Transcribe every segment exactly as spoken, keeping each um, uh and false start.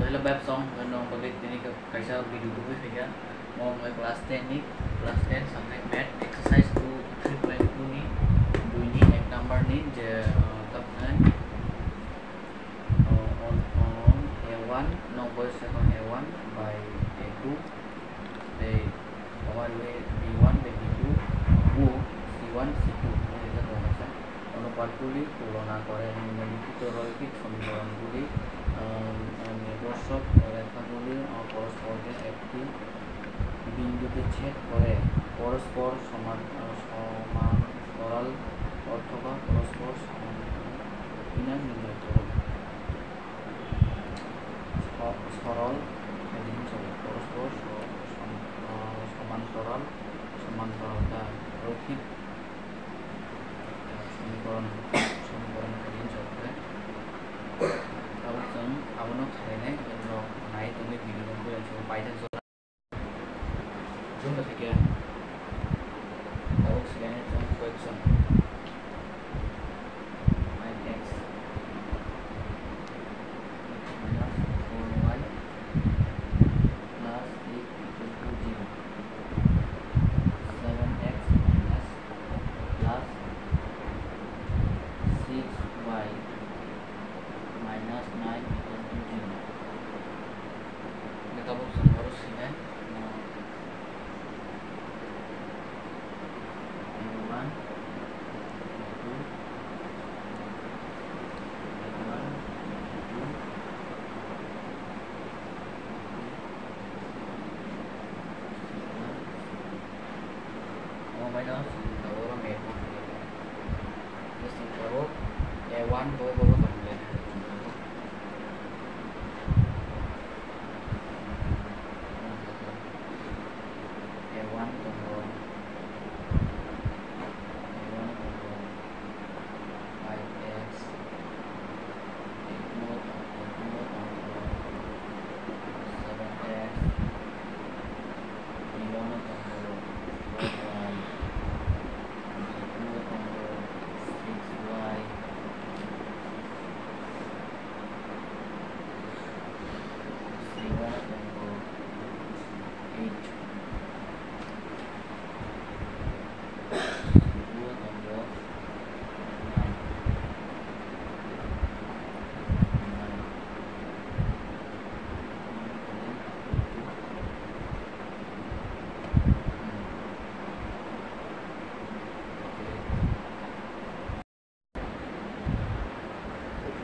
Hello babsong, nong bagwi tini kaisa video tubui phaikha. Mo wngkha class ten ni, class ten subject math exercise two, three point two ni, dui ni ek number ni je, uh, tabuknai, uh, on, on A one, no boys second A one by A two, tei omo rwi B one tei B two, bo C one, C two, nai rijak rok kaisa. Ono patguli tulona kore, likhito roikit somikoron guli, um, um, nirbosok rekhaguli, uh, porosporon ekti bindute chhed kore, porosporon soman, uh, somantoral othoba porosporon somantoral hwnwi nirnoi koro. So-, sorol, porosporon so-, som-, uh, somantoral, somantoralta roikit. Samikoron, samikoron khaina chwng khe. Tabuk chwng abono khainai, norok nai tongwi video no buya chwng paithak jora. Chwng khe khe. Tabuk swkang chwng question. Five x minus four y plus eight equal to zero. Seven x minus plus six y minus nine equal to zero. Nokha bo chwng oro swinai, uh, A one, A two, A one, A two, A two, A one, omo baino chwng tabuk oro map o khe, sini tabuk A one bo, bo, bo tong le. A one tongo, A one tongo. Five x, eight no tongo, eight no tongo, seven x, eleven no tongo, four y, eight no tongo, six y, seven no tongo, eight.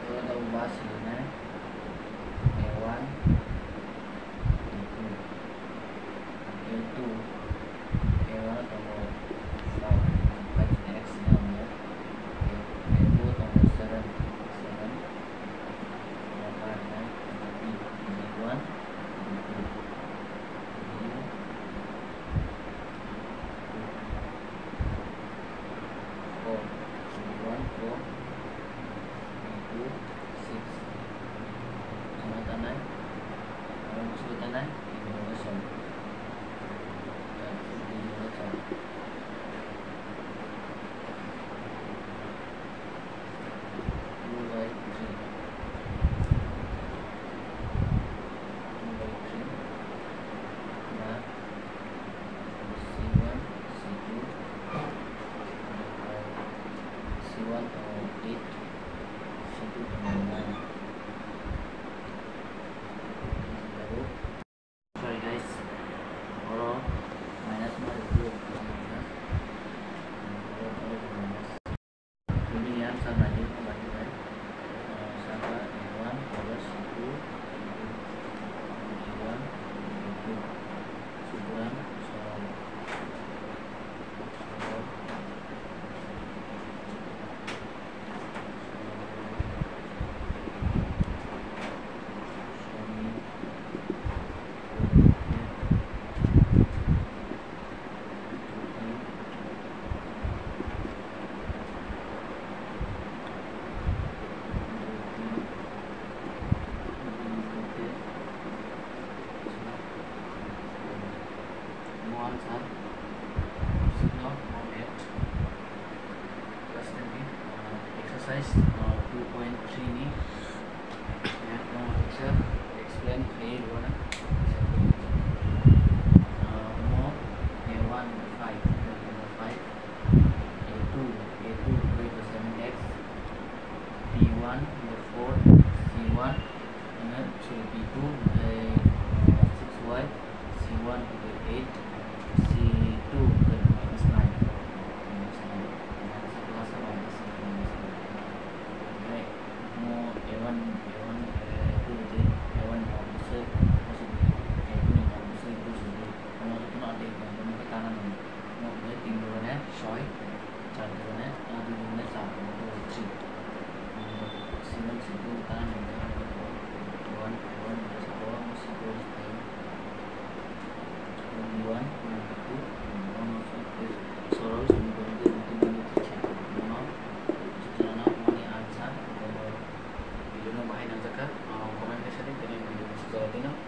Oro tabuk ba swinai, A one, A two, A two, A one tongo four, five x ni amo, A two tongo seven, seven, oro ba rinai, B, B one, B two, B two, four, B one, four, B two, six. Omo tanai, omo bwswk tanai, B one song. B one song. Two by three. Two by three. Ba C one, C two, C one tongo eight, C two tongo nine. Sorry guys, oro minus ma rwdi, oro, oro minus. Bini answer naidi, naidi bai. Uh, saka A one plus C two into B one into B two. Subrang, sorol. Sorol. Sorol. Mo answer option no, mo math. Class ten ni, uh, exercise, uh, two point three ni math no teacher explain. Khaye rwna. Ah, omo A one five, five, A two, A two equal to seven X, B one equal to four, C one, ano, sorry, B two, eh, six Y, C one equal to eight, C two equal to minus nine, minus nine, minus plus minus minus nine. Omo A one, A one, eh, two di, A one ni nok bwswk, bwswk di, A two ni nok bwswk, bwswk di. Omo jotono adi, omo khe tana nang. Nok khe tin dugune soi, char dugune, ah, dui dugune char, omo khe three. Omo C one, C two tana nang khe, A one, A one, omo C two, C two. Video no bahai nangjakha, ah, comment khe sadi, tini video no sujala dino.